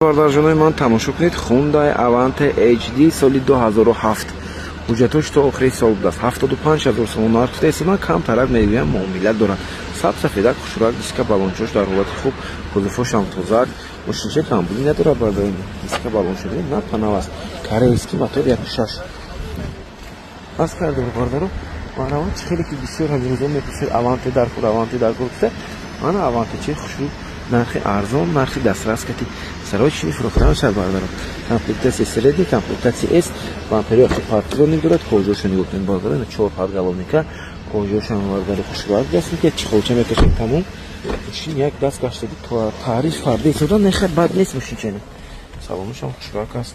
Бардарҷонои ман, тамошо кунед, Hyundai Avante HD соли 2007, ҳуҷҷатош то охири сол будааст. 75 ҳазор сомон нарх гуфта, камтарак мегӯям, муомила дорад. Саб сафедак, хушрак, диска баллончош дар ҳолати хуб, кузовошам тозак, мошинча камбудӣ надорад. Бардар, диска баллончо на панав аст, корейский мотор 1.6 аз кардор. Бардаро, марҳамат, чӣ хеле ки бисёр ҳамин рӯзо мепурсед, Аванте дар кор, Аванте дар кор гуфта. Ана Аванте, чи хушрӯ, нархи арзон, нархи дастрас кати сарочини фурӯхта мешавад. Бардаро, комплектация средний, комплектация S, бампери охи парктроник дорад. Кожошо нигоҳ кунед, бардаро, чор подголовника, кожошам, бардари, хушрӯак гаст, ки чехолча мекашем, тамом. Мошин як даст гаштаги, таъриф карда истода, нехай бад нест. Мошинчани салонашам хушрӯак аст,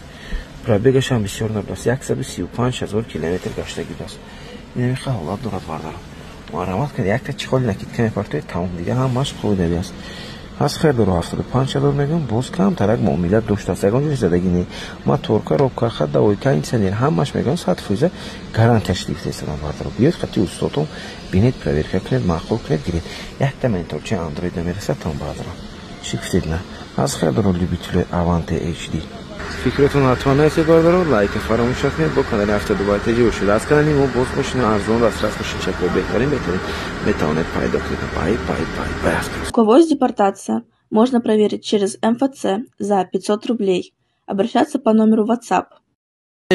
пробегашам бисёр набудааст, 135 000 километр гаштагӣ будааст. Инамиха ҳолат дорад. Бардаро, марҳамат кунед, якта чехоли накидка мепартоед, тамом, дига ҳамаш қоидави аст. Ҳаст хелдоро, 75 000 мегӯям, боз камтарак муомила доштааст, ягон ҷои задагӣ не. Моторка, робка, ходовой, кондитсионер, ҳамаш мегӯям, 100% гарантияш гирифта истодам. Бардаро, биёед хати устодон, бинед, проверка кунед, маъқул кунед, гиред. Якта мониторчи Андроид намерасад там. Бардаро, чӣ гуфтед? На ҳаст хелдоро, любители Аванте HD, фикротон ҳатман нависед. Бардаро, лайка фаромӯш накунед, бо канали 72 теҷи бошед. Аз канали мо боз мошина арзон, дастрас, мошинчакҳои беҳтарин, беҳтарин метавонед пайдо кунед. Бай, бай, бай, бай. У кого есть депортация, можно проверить через МФЦ за 500 рублей. Обращаться по номеру WhatsApp.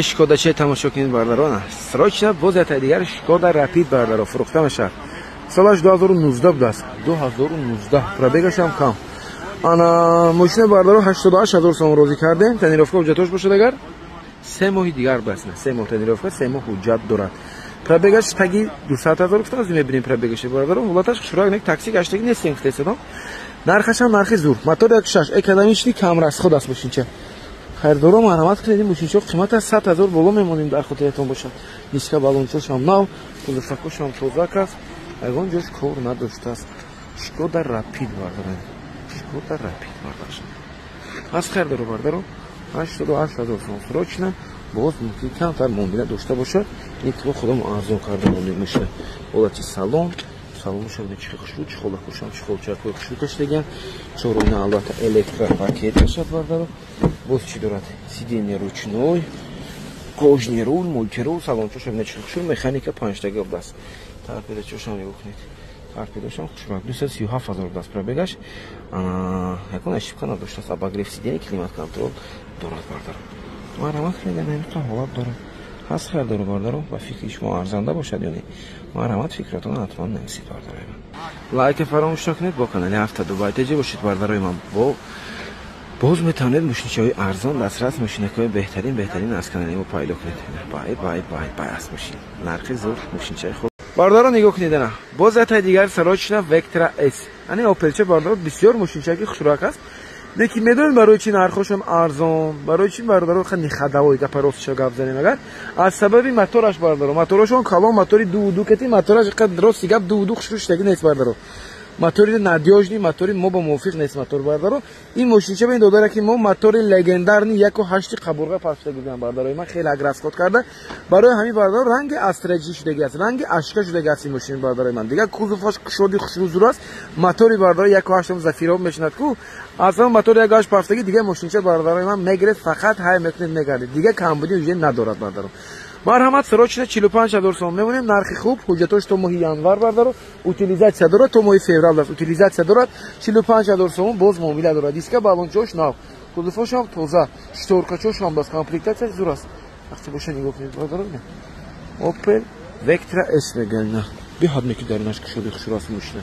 Шкода че тамошо кунед, бардарона, срочно боз якта дигар Шкода Рапид, бардаро, фурӯхта мешавад. Солаш 2019 будааст, 2019, пробегашам кам. Ана мошина, бардаро, 88 ҳазор сомон розӣ кардем. Тонировка, ҳуҷҷатош бошад, агар 3 моҳи дигар бас, на 3 моҳ тонировка, 3 моҳ ҳуҷҷат дорад. Пробегаш таги 200 ҳазор гуфтам, аз мебинем пробегаш. Бардаро, ҳолаташ хушрак, нек, такси гаштагӣ нестем гуфта истодам. Нархашам нархи зур, мотор 1.6, экономичный, камрасход аст мошинча. Харидоро, марҳамат кунед, ин мошинчо қимат аст, 100 000 боло мемонем, дар хотиратон бошад. Диска баллончошам нав, кузовакошам тозак аст, ягон ҷош кор надоштааст. Шкода Рапид, бардаро, Шкода Рапид бардашт аз харидоро. Бардаро, 88 000 сом, срочно, боз мумкин камтар муомила дошта бошад. Ин мо худам арзон карда монем мошина. Ҳолати салон, салонашам чи хушрӯ, чехолакошам, чехолчакҳои хушрӯ кашидагиам, чороина, албатта, электропакет бошад. Бардаро, боз чӣ дорад? Сиденье ручной, кожаный руль, мультируль, салончошам чи хушрӯ, механика панҷтага будааст. Торпедачошам нигоҳ кунед, торпедошам хушрӯ. 237 000 будааст пробегаш, ягон ошибка надоштааст. Обогрев сиденье, климат контроль дорад. Бардаро, марҳамат кунед, ҳамиқа ҳолат дорад. Ҳаст харидору, бардаро, ба фикри шумо арзанда бошад ё не? Марҳамат, фикратон ҳатман нависед. Бардарои ман, лайка фаромӯш накунед, бо канали 72 теҷи бошед. Бардарои ман, бо боз метавонед мошинчаҳои арзон, дастрас, мошинакҳои беҳтарин, беҳтарин аз канали мо пайдо кунед. Бай, бай, бай, бай. Аст мошин, нархи зур, мошинчаи хуб. Бардаро, нигоҳ кунед, ана боз ятаи дигар, срочно Вектра С, ани Опелча. Бардаро, бисёр мошинчаки хушрак аст, лекин медонед, барои чи нархошон арзон? Барои чи, бародаро? Ходовой, гапа ростша гап занем агар, аз сабаби мотораш, бардаро. Моторошон калон, мотори 2.2 кати, мотораш рости гап 2.2 хушрӯ нест, бардаро. Мотори надёжный, мотори мо ба мувофиқ нест мотор. Бардаро, ин мошинча ба ин додаре ки мо мотори легендарный 1.8 қабурға пафшида гирдам. Бардарои ман, хеле расход карда, барои ҳамин, бардаро, ранги астраҷӣ шудаги аст, ранги ашка шудаги аст ин мошин. Бардарои ман, дигар кузоваш кушоди, хушрӯ, зур аст. Мотори, бардаро, 1.8 Зафироб мешинад ку, аз ҳамон мотори 1.8 пафтаги. Дигар мошинча, бардарои ман, мегиред, фақат ҳай мекунед, мегардед, дигар камбуди уже надорад. Бардаро, марҳамат, срочно 45 ҳазор сом мемонем, нархи хуб, ҳуҷҷатош то моҳи январ, бардаро, утилизация дорад, то моҳи феврал аст, утилизация дорад. 45 ҳазор сомон, боз муомила дорад. Диска баллончош нав, кузовошам тоза, шторкачошам бас, комплектация зур аст. Вақте боша, нигоҳ кунед, бардаро, Опел Вектра С мегӯянд. На беҳад меки даринаш кушоди, хушрӯ аст мошина.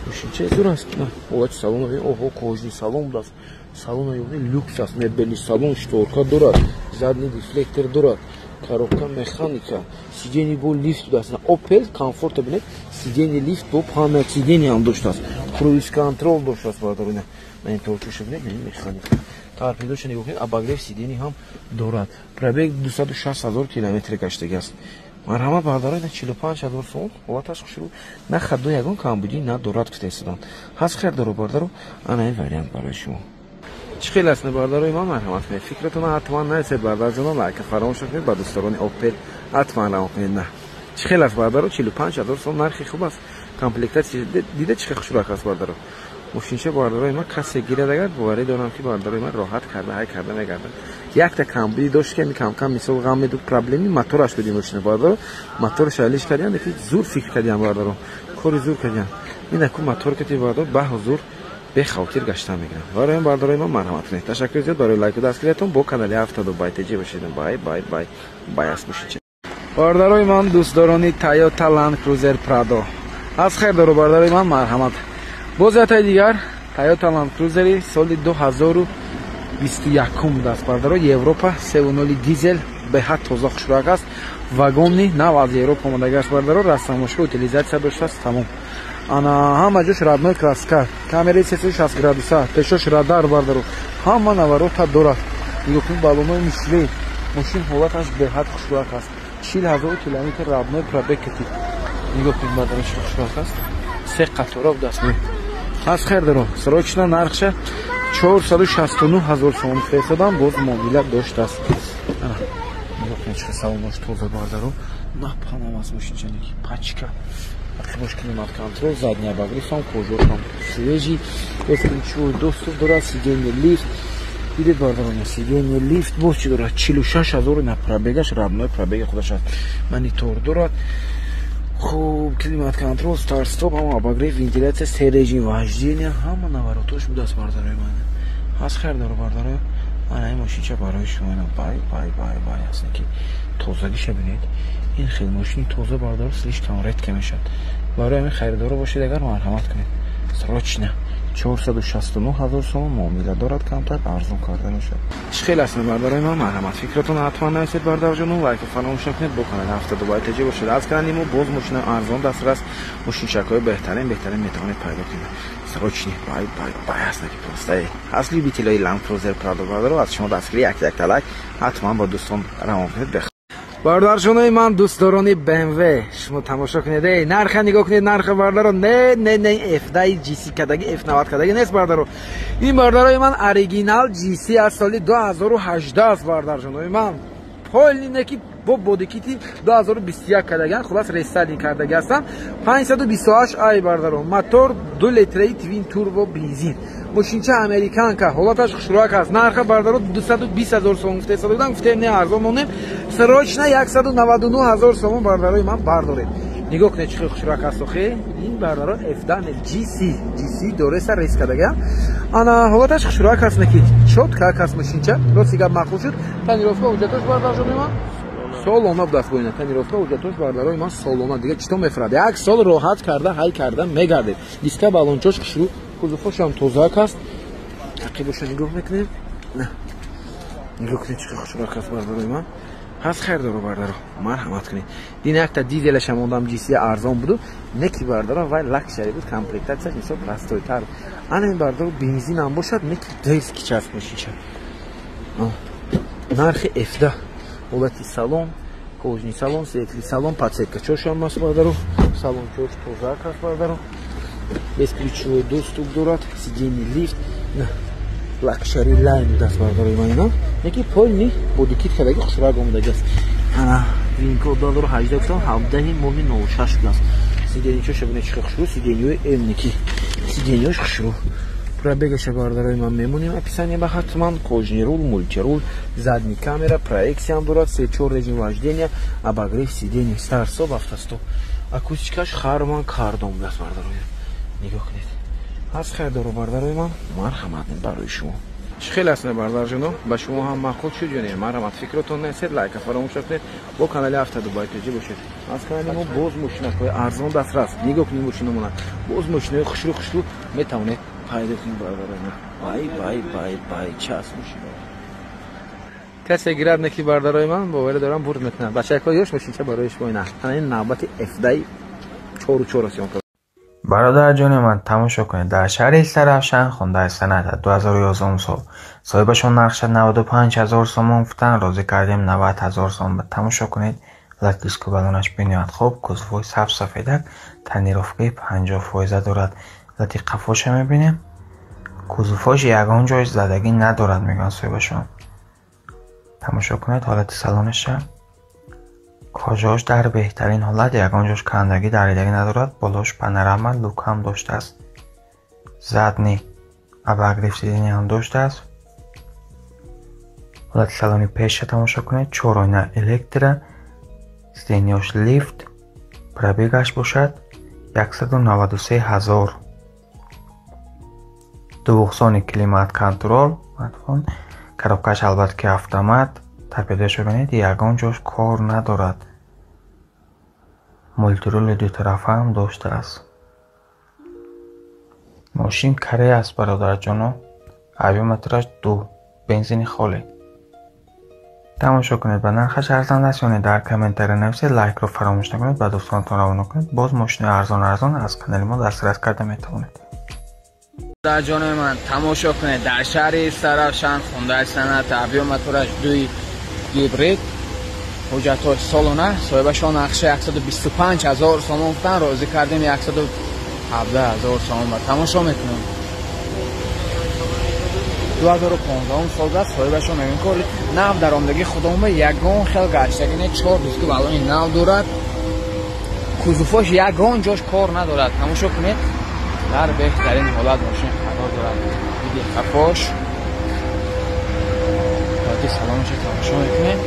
Мошинча зур аст. На ҳолати салон, оҳо, кожаный салон будааст, салона люкс аст, мебели салон, шторка дорад, задний дефлектор дорад, коробка механика, сиденье бо лифт будааст. Опел комфорта бинед, сиденье лифт бо память сиденье ҳам доштааст, круиз контроль доштааст. Бародаро, ина торчоша бинед, механика, торпедоша нигоҳ кунед, обогрев сиденье ҳам дорад. Пробег 260 ҳазор километр гаштаги аст. Марҳамат, бародаро, ина 45 ҳазор сомон, ҳолаташ хушрӯ, на хадо, ягон камбудӣ надорад гуфта истоданд. Ҳаст хелдоро, бародаро, ана ин вариант барои шумо чӣ хел аст? Бародарои ман, марҳамат кунед, фикратона ҳатман нависед. Бародарҷонон, лайка фаромӯш накунед, ба дӯстдорони Опел ҳатман равон кунед. На чӣ хел аст, бародаро? 45 ҳазор сом, нархи хуб аст, комплектация дида, чӣ хел хушрӯак аст, бародаро. Мошинча бародарои ман касе гирад агар боварӣ дорам ки бародарои ман роҳат карда ҳай карда мегардад. Якта камбудӣ дошт ки кам-кам мисол ғам медод проблеми мотораш буд ин мошина бародаро. Мотораш алиш кардиан, лекин зур фикр кардиан бародаро. Кори зур кардиан. Ин аку мотор кати бародаро ба ҳузур бехавотир гаштан мегирам. Барои бародарои ман марҳамат кунед. Ташаккур зиёд барои лайку дастгириятон. Бо канали 72 бай TJ бошед. Бай бай бай бай аст мошинча. Бародарои ман дӯстдорони Toyota Land Cruiser Prado. Аз хайр дору бародарои ман марҳамат. Боз ятаи дигар Toyota Land Cruiser соли 2021 будааст бародаро. Европа 3.0 дизел беҳад тоза хушрӯяк аст. Вагони нав аз Европа омадагӣ аст бародаро. Растамошка утилизация доштааст тамом. Ана ҳама ҷош родной краска, камераи 360 градуса, пешош радар бародаро. Ҳама наворота дорад. Нигоҳ кунед баллонои Мишлен. Мошин ҳолаташ беҳад хушрӯяк аст. 40 000 километр родной пробег катид. Нигоҳ кунед бародаро чӣ хушрӯяк аст. Се қатора будааст. Аз хайр даро. Срочно нархша 469 000 сомон фиристодам, боз муомила доштааст. Ана нигоҳ кунед чӣ салонош тоза бародаро. Напанам аст мошинча ки пачка. Ақибош климат-контроль, задний обогрев ам, кожошам свежий, бесключевой доступ дорад, сиденье лифт. Дидед бародароня, сиденье лифт боз чӣ дорад? 46 000 на пробегаш, родной пробеги худаш аст. Монитор дорад. Хуб, климат-контроль, старт-стоп, ҳама обогрев, вентиляция, се режим вождения, ҳама наворотош будааст бародарои ман. Аз хайр дору бародаро. Ана ин мошинча барои шумо ина бай бай бай бай аст ки тозагиша бинед. Ин хел мошини тоза бародаро слишком редко мешавад. Барои ҳамин харидоро бошед агар марҳамат кунед. Срочно 469 000 сомон муомила дорад, камтар арзон карда мешавад. Чӣ хел аст бародарои ман, марҳамат фикратон ҳатман нависед бародарҷону, лайку фаромӯш накунед, бо канали 72 TJ бошед. Аз канали мо боз мошина арзон дастрас, мошинчакҳои беҳтарин беҳтарин метавонед пайдо кунед. Срочно бай бай бай аст ки просто аз любителои Land Cruiser Prado бародаро аз шумо дастгирӣ як як лайк ҳатман бо дӯстон равон кунед. Бародарҷонои ман дӯстдорони BMW шумо тамошо кунед. Эй, нарха нигоҳ кунед, нарха бародаро. Не, не, не, F10 GC кадаги, F90 кадаги нест бародаро. Ин бародарои ман оригинал GC аз соли 2018 аст бародарҷонои ман. Полный неки бо бодикити 2021 кадагиан, хулас рестайлинг кардаги ҳастанд. 528 ай бародаро. Мотор 2 литраи twin turbo бензин. Мошинча американка, ҳолаташ хушрӯяк аст. Нарха бародаро 220 000 сомон гуфта истода будам, гуфтем не арзон монем. Срочно 199 000 сомон бародарои ман бардоред. Нигоҳ кунед чӣ хел хушрӯяк аст охе. Ин бародаро F10 GC, GC дореса рейс кардагиам. Ана ҳолаташ хушрӯяк аст неки чётко аст мошинча. Рости гап маъқул шуд. Тонировка ҳуҷҷатош бародарҷони ман солона будааст бо ина. Тонировка ҳуҷҷатош бародарои ман солона. Дига чӣ то мефурад? Як сол роҳат карда ҳай карда мегардед. Диска баллончош хушрӯ, кузовҳошам тозаак аст. Ақибоша нигоҳ мекунем. Нигоҳ кунед чӣ хушрӯяк аст бародарои ман. Ҳаст хайр дору бародаро, марҳамат кунед. Дин якта дизелашам мондам GC арзон буду, неки бародаро вай лакшери буд, комплектатсияш мисол простойтар. Ана ин бародаро бензинам бошад, неки дерзкий часп мошинча. Нархи F10 ҳолати салон, кожаный салон, светлый салон, подсветка чошам аст бародаро, салон чош тозаак аст бародаро. Бесключевой доступ дорад, сиденье лифт, luxury line будааст бародарои ман ина. Неки полный бодикит кадаги хушрӯяк омадаги аст. Ана винко 2018 гуфтам, 17 моҳи 06 будааст. Сиденьечоша бинед чӣ хушрӯ, сиденьёи М-ники. Сиденьёш хушрӯ. Пробегаша бародарои ман мемонем описание ба ҳатман. Кожаный руль, мультируль, задний камера, проекция дорад, се-чор режим вождения, обогрев сидений, старт-стоп, автостоп. Акустикаш Harman Kardon будааст бародарои. Нигоҳ кунед. Аз хайр дору бародарои ман, марҳамат барои шумо. Чӣ хел аст бародарҷоно? Ба шумо ҳам маъқул шуд ё не? Марҳамат фикротон нависед, лайка фаромӯш накунед, бо канали 72 TJ бошед. Аз канали мо боз мошинакҳои арзон дастрас. Нигоҳ кунед мошинамона. Боз мошинаҳои хушрӯ хушрӯ метавонед пайдо кунед бародарои ман. Бай бай бай бай час мошина. Касе гирад неки бародарои ман, боварӣ дорам бурд мекунад. Бачакҳо ёш мошинча барои шумо ина. Ана ин навбати F10 4 4 аст. Бародарҷони ман тамошо кунед. Дар шаҳри Истаравшан хондаи санъат 2011 сол соҳибашон нархша 95 000 сомон гуфтанд, розӣ кардем 90 000 сомон. Тамошо кунед, латиску балонаш бениҳоят хуб, кузовҳои сабз сафедак, тонировкаи 50% дорад. Лати қафоша мебинем, кузовҳош ягон ҷой задагӣ надорад, мегӯянд соҳибашон. Тамошо кунед ҳолати салонаша, кожаош дар беҳтарин ҳолат, ягон ҷош кандагӣ даридагӣ надорад. Болош панорама, люк ҳам доштааст. Задний обогрев сиденья ҳам доштааст. Ҳолати салони пеша тамошо кунед. 4 оина электро, сиденьяш лифт, пробегаш бошад 193 000. Двухзонный климат-контроль, коробкаш албатта ки автомат, торпедоашро бинед, ягон ҷош кор надорад. Мультирули дутарафа ҳам доштааст. Мошин Корея аст, бародарҷоно. Авиометраж 2, бензини холӣ. Тамошо кунед, ба нархаш арзанда аст ё не, дар комментария нависед, лайкро фаромӯш накунед, ба дӯстонатон равона кунед. Боз мошинои арзон арзон аз канали мо дастрас карда метавонед. Дар ҷонои ман тамошо кунед, дар шаҳри Истаравшан Хундай Соната авиомотораш 2 гибрид, ҳуҷҷатҳои солона, соҳибашон нақша 125 000 сомон гуфтан, розӣ кардем 117 000 сомон. Тамошо мекунем. 2015 сол аст, соҳибашон мегӯянд ки нав даромадагии худома ягон хел гаштагӣ не, 4 диски балони нав дорад, кузоваш ягон ҷош кор надорад. Тамошо кунед, дар беҳтарин ҳолат мошин қарор дорад. Диди қафош, ҳолати салонашро тамошо мекунем.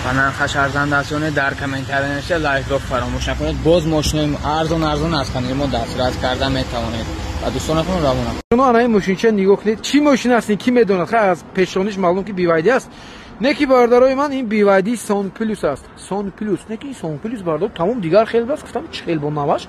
Ба нархаш арзанда аст ё не, дар комментария нависед, лайкро фаромӯш накунед. Боз мошинои арзон арзон аз канали мо дастрас карда метавонед ва дӯстонатон равона. Ана ин мошинча нигоҳ кунед, чӣ мошин аст, ки медонад? Хай аз пешониш маълум ки BYD аст. Не ки бародарои ман, ин BYD Son Plus аст. Son Plus, не ки Son Plus бародар тамом дигар хел аст, гуфтам чӣ хел бо наваш.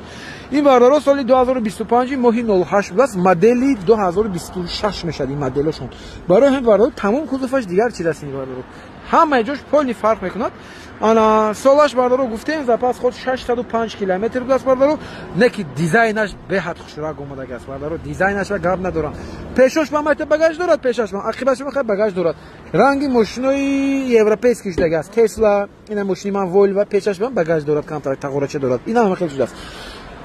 Ин бародаро соли 2025 моҳи 08 аст, модели 2026 мешавад ин моделашон. Барои ҳамин бародаро тамом кузоваш дигар чиз аст ин бародаро. Ҳамаи ҷош полни фарқ мекунад. Ана солаш бародаро гуфтем запас ход 605 километр будааст бародаро, не ки дизайнаш беҳад хушрак омадагӣ аст бародаро, дизайнашро гап надорам. Пешош ба майта багаж дорад, пешаш ба ақибаш ба багаж дорад. Ранги мошинои европейский шудагӣ аст. Тесла, ина мошини ман Volvo, пешаш ба багаж дорад, камтар тағорача дорад. Ина ҳама хел шудааст.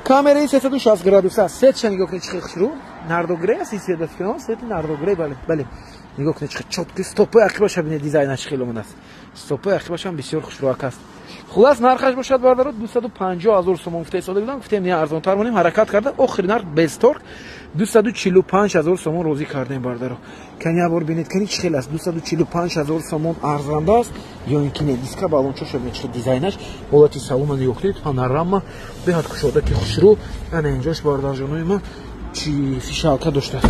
Камераи 360 градус аст. Сетша нигоҳ кунед чӣ хел хушрӯ. Нардогрей аст ин свет, фикр свети нардогрей, бале, бале. Нигоҳ кунед чӣ чётки стопои ақибаша бинед, дизайнаш хеле омадааст. Стопои ақибаш ҳам бисёр хушрӯак аст. Хулас нархаш бошад бародаро 250 000 сомон гуфта истода будам, гуфтем не арзонтар монем, ҳаракат карда охири нарх без торг 245 000 сомон розӣ кардем бародаро. Кани як бор бинед, кани чӣ хел аст, 245 000 сомон арзанда аст ё ин ки не. Диска балончаша бинед чӣ дизайнаш, ҳолати салона нигоҳ кунед, панорама беҳад кушода ки хушрӯ. Ана инҷош бародарҷонои ман чи фишалка доштааст.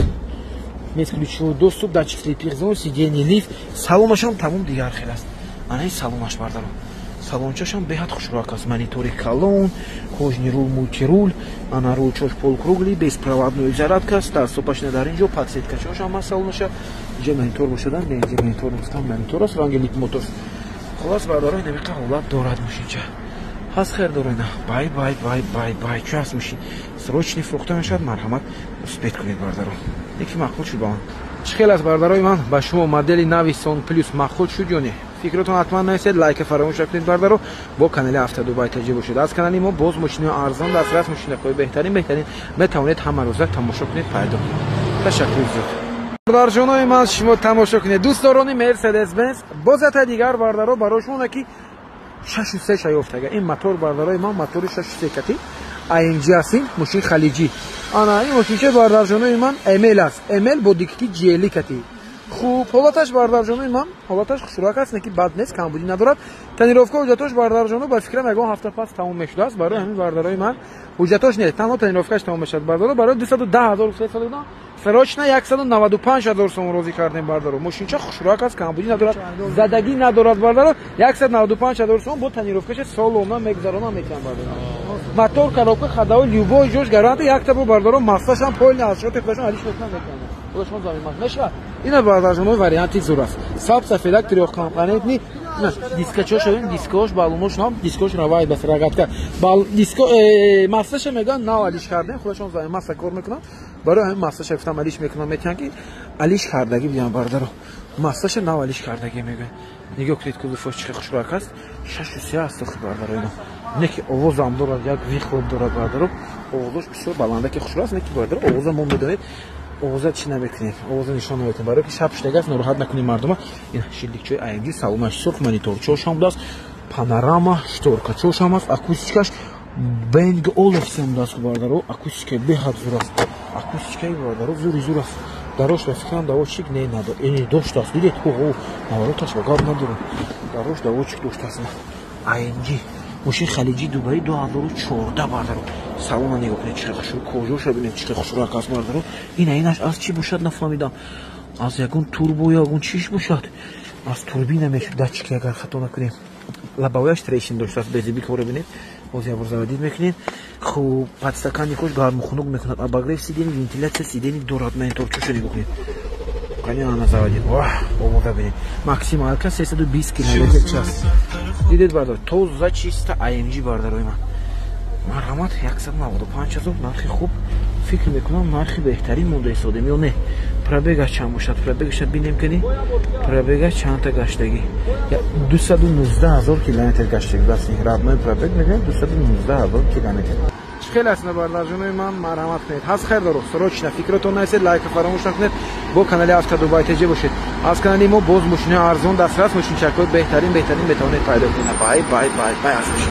Бесключевой доступ, датчик слепых зон, сиденье, лифт. Салонашам тамом дигар хел аст. Ана ин салонаш бародаро. Салончашам беҳад хушрӯак аст. Монитори калон, кожаный рул, мультирул, ана рулчош полукруглый, беспроводной зарядка, старт-стопаш дар инҷо, подсветкачош ҳама салонаша. Инҷа монитор бошадан, не инҷа монитор гуфтам, монитор аст, ранги липмоторс. Хулас бародаро, ин ҳамиқа ҳолат дорад мошинча. Ҳаст хер дорена. Бай бай бай бай бай. Чӣ аст мошин? Срочный фурӯхта мешавад, марҳамат успеть кунед бародаро. Яке маъқул шуд ба ман. Чӣ хел аст бародарои ман, ба шумо модели нави Son Plus маъқул шуд ё не? Фикротон ҳатман нависед, лайка фаромӯш накунед бародаро. Бо канали Автодубай таҷриб бошед. Аз канали мо боз мошинои арзон дастрас, мошинаҳои беҳтарин беҳтарин метавонед ҳама рӯза тамошо кунед, пайдо кунед. Ташаккур зиёд. Бародарҷонои ман, шумо тамошо кунед. Дӯстдорони Mercedes-Benz, боз ята дигар бародаро барои шумо ки 6.3 шаёфтага. Ин мотор бародарои ман мотори 6.3 кати AMG аст, ин мошини халиҷӣ. Ана ин мошинча бародарҷонои ман ML аст. ML бо дикти GL кати. Хуб, ҳолаташ бардарҷонои ман, ҳолаташ хушрӯяк аст, не ки бад нест, камбудӣ надорад. Тонировка ҳуҷҷатош бардарҷоно ба фикрам ягон ҳафта пас тамом мешудааст. Барои ҳамин бардарои ман ҳуҷҷатош не, танҳо тонировкаш тамом мешавад. Бардаро барои 210 000 додам. Срочно 195 000 сом розӣ кардем бардаро. Мошинча хушрӯяк аст, камбудӣ надорад, задагӣ надорад бардаро. 195 000 сом бо тонировкаша солона мегузаронам метиҳам бардаро. Мотор, коробка, ходовой, любой ҷош гарантия якта бо бардаро маслашам полный аз шоти худашон алиш мекунам метиҳам. Худашон замин мешавад. Ина бардарҷоно варианти зур аст. Саб сафедак трёхкомпонентный дискачош шавем, дискош балонош нам, дискош равай бас рогатка. Бал диско маслаша меган нав алиш кардем, худашон замин масла кор мекунам. Барои ҳамин маслаша гуфтам алиш мекунам метиҳам ки алиш кардагӣ биям бардаро. Маслаша нав алиш кардагӣ мегӯянд. Нигоҳ кунед кузовош чӣ хушрӯяк аст. 6-3 аст охи бардаро ино. Не ки овозам дорад, як вихлоб дорад бардаро. Овозаш бисёр баланда ки хушрӯ аст, не ки бардаро овоза мо медонед. Овоза чӣ намекунем, овоза нишон наметем, барои ки шаб шудагааст, нороҳат накунем мардума. Ин шилдикчои AMG, салонаш сурх, мониторчошам будааст, панорама, шторкачошам аст, акустикаш Bang Olufsen будааст бардаро, акустикаи беҳад зур аст, акустикаи бардаро зури зур аст. Дарош ба фикрам доводчик не надор, ин доштааст, дидед, ҳо навороташ ба гап надорам, дарош доводчик доштааст. AMG мошин халиҷи Дубай 2014 бардаро. Салона нигоҳ кунед чӣ хушрӯ, кожоша бинед чӣ хушрӯяк аст бардаро. Ина инаш аз чӣ бошад нафаҳмидам, аз ягон турбо ягон чиш бошад, аз турбина мешуд датчики агар хато накунем. Лабавояш трещин доштааст, безиби коро бинед, боз як бор заводить мекунед. Хуб, подстаканникош гарму хунук мекунад, обогрев сидений, вентиляция сидений дорад. Мониторчоша нигоҳ кунед, қани заводить, вах, овоза бинед. Максималка 320 километр час. Дидед бардар, тоза чиста AMG бардарои ман. Марҳамат, 195 000 нархи хуб, фикр мекунам нархи беҳтарин монда истодем ё не. Пробегаш чанд бошад? Пробегаша бинем кани, пробегаш чандта гаштагӣ? 219 000 километр гаштагӣ. Бас родной пробег мегӯям 219 000 километр. Чӣ хеле аст бардарҷонои ман, марҳамат кунед. Ҳаст хайр доро, срочно фикротон наисед, лайка фаромӯш накунед, бо канали Авто Дубай ТЖ бошед. Аз канали мо боз мошинаи арзон дастрас, мошинчакҳои беҳтарин беҳтарин метавонед пайдо кунед. Бай бай бай бай аз.